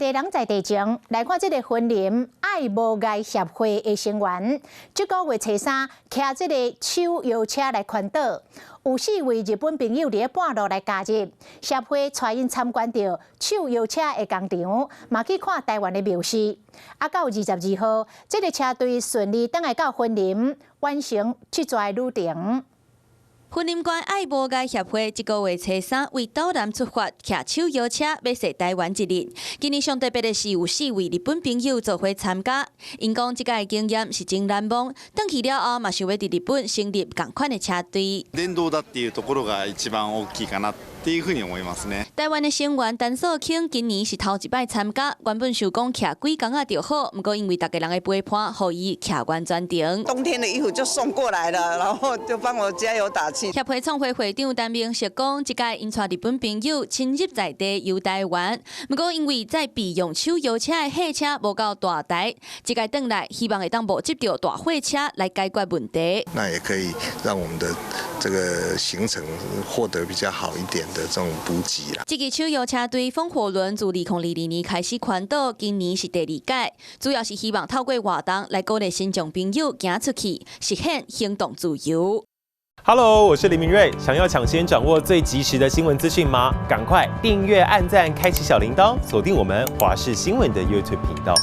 地人在地情，來看這个雲林愛無礙協會的成員，這个月初三騎這个手搖車來環島，有四位日本朋友佇咧半路來加入，協會帶𪜶參觀著手搖車的工廠，嘛去看台灣的廟寺。啊，到22號，這个車隊順利轉來到雲林，完成這逝旅程。雲林縣愛無礙協會這个月初三為斗南出發，騎手搖車欲踅台灣一日。今年上特別的是有四位日本朋友做伙參加，𪜶講這個經驗是真難忘。轉去了後，嘛想欲佇日本成立仝款的車隊。電動だっていうところが一番大きいかなっていうふうに思いますね。台灣的成員陳素卿今年是頭一擺參加，原本想講騎幾工仔就好，毋過因為逐家人的陪伴，予伊騎完全程。冬天的衣服就送過來了，然後就幫我加油打氣。協會創會會長陳明石講，這屆𪜶帶日本朋友深入在地遊台灣，毋過因為載備用手搖車的貨車無夠大台，這屆轉來希望會當募集著大貨車來解決問題。那也可以讓我們的這個行程獲得比較好一點的這種補給啦。這个手搖車隊風火輪自2022年開始環島，今年是第二屆，主要是希望透過活動來鼓勵身障朋友行出去，實現行動自由。 Hello，我是林明瑞。想要搶先掌握最及時的新聞資訊嗎？趕快訂閱、按讚、開啟小鈴鐺，鎖定我們華視新聞的 YouTube 頻道。